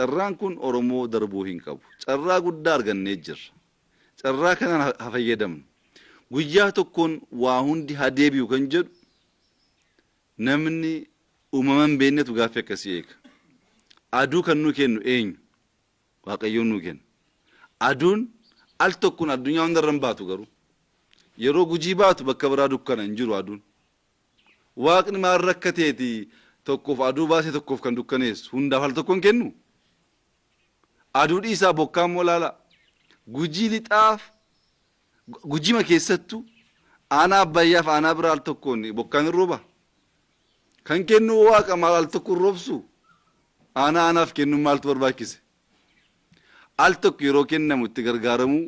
Carraan kun Oromoo darbuu hin qabu. Carraa guddaa argannee jirra. Carraa kanaan haa fayyadamnu. Guyyaa tokkoon waa hundi haa deebi'u kan jedhu namni uumama hin beeknetu gaaffii akkasii eega. Aduu kan nuu kennu eenyu? Waaqayyoon nuu kenna. Aduun al tokkoon addunyaa hundarra hin baatu garuu. Yeroo Gujii baatu bakka biraa dukkana hin jiru aduun. Waaqni maal rakkateeti tokkoof aduu baasee tokkoof kan dukkaneessu? Hundaaf al tokko hin kennu? Aduu dhiisaa bokkaa immoo ilaalaa. Gujii lixaaf Gujima keessattuu aanaa Abbayyaaf aanaa biraa al tokkoon bokkaan hin rooba? Kan kennu Waaqa maal al tokko hin roobsu? Aanaa aanaaf kennuun maaltu barbaachise? Al tokko yeroo kennamu itti gargaaramuu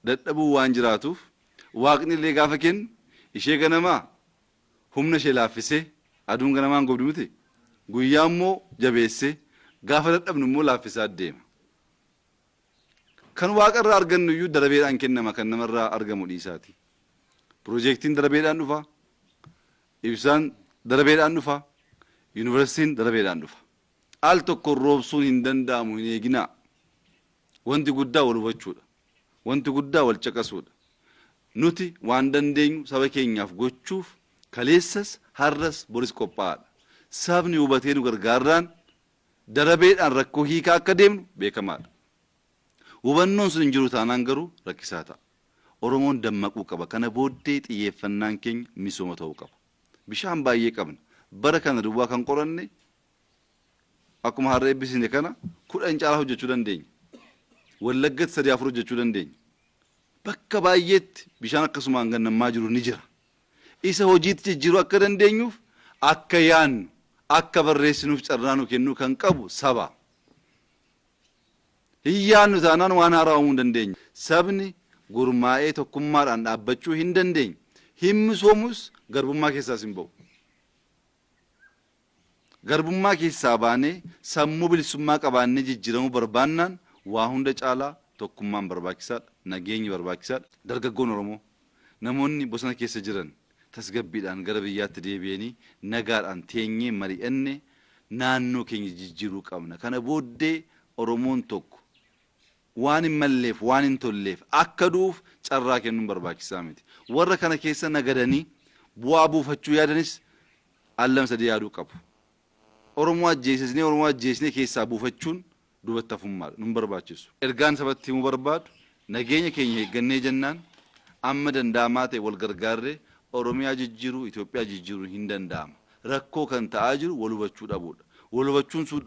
dadhabuu waan jiraatuuf Waaqni illee gaafa kennu ishee ganamaa humna ishee laaffisee, aduun ganamaan gobdi miti? Guyyaa immoo jabeessee, gaafa dadhabnu immoo laaffisaa deema. Kan Waaqa irraa argannu iyyuu darabeedhaan kennama kan nama irraa argamu dhiisaati. Pirojeektiin darabeedhaan dhufa, ibsaan darabeedhaan dhufa, yuunivarsiitiin darabeedhaan dhufa. Al tokkoon roobsuun hin danda'amu hin eeginaa. Wanti guddaa wal hubachuudha. Wanti guddaa wal caqasuudha. Nuti waan dandeenyu saba keenyaaf gochuuf kaleessas, har'as, boris qophaa'aadha. Sabni hubatee nu gargaarraan darabeedhaan rakkoo hiikaa akka deemnu beekamaadha. Hubannoon sun hin jiru taanaan garuu rakkisaa ta'a. Oromoon dammaquu qaba. Kana booddee xiyyeeffannaan keenya misooma ta'uu qaba. Bishaan baay'ee qabna. Bara kana duwwaa kan qoranne akkuma har'a eebbisiisne kana 10 caalaa hojjechuu dandeenya. Wallaggatti sadii afur hojjechuu dandeenya. Bakka baay'eetti bishaan akkasumaan gannammaa jiru ni jira. Isa hojiitti jijjiiruu akka dandeenyuuf akka yaannu, akka barreessinuuf carraa nu kennuu kan qabu saba. Hin yaannu taanaan waan haaraa uumuu hin dandeenyu. Sabni gurmaa'ee tokkummaadhaan dhaabbachuu hin dandeenye, hin misoomus, garbummaa keessaas hin ba'u. Garbummaa keessaa baanee sammuu bilisummaa qabaannee jijjiiramuu barbaannaan waa hunda caalaa tokkummaan barbaachisaadha, nageenyi barbaachisaadha. Dargaggoon Oromoo, namoonni bosona keessa jiran tasgabbiidhaan gara biyyaatti deebi'anii nagaadhaan teenyee mari'annee naannoo keenya jijjiiruu qabna. Kana booddee Oromoon tokko waan hin malleef, waan hin tolleef akka du'uuf carraa kennuun barbaachisaa miti. Warra kana keessa nagadanii bu'aa buufachuu yaadanis al lama sadii yaaduu qabu. Oromoo ajjeesisnee Oromoo ajjeesnee keessaa buufachuun duubatti hafummaadha. Nun barbaachisu. Ergaan sabatti himuu barbaadu nageenya keenya eeggannee jennaan amma danda'amaa ta'e wal gargaarree Oromiyaa jijjiiruu, Itoophiyaa jijjiiruun hin danda'ama. Rakkoo kan ta'aa jiru wal hubachuu dhabuudha. Wal hubachuun sun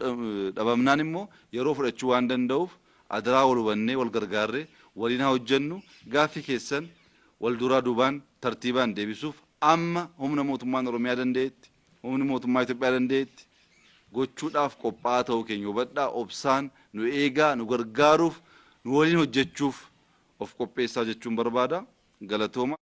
dhabamnaan immoo yeroo fudhachuu waan danda'uuf adaraa wal hubannee wal gargaarree waliin haa hojjennu. Gaaffii keessan wal duraa duubaan tartiibaan deebisuuf amma humna mootummaan Oromiyaa danda'etti, humni mootummaa Itoophiyaa danda'etti gochuudhaaf qophaa'aa ta'uu keenya hubadhaa, obsaan nu eegaa, nu gargaaruuf, nu waliin hojjechuuf of qopheessaa jechuun barbaada. Galatooma.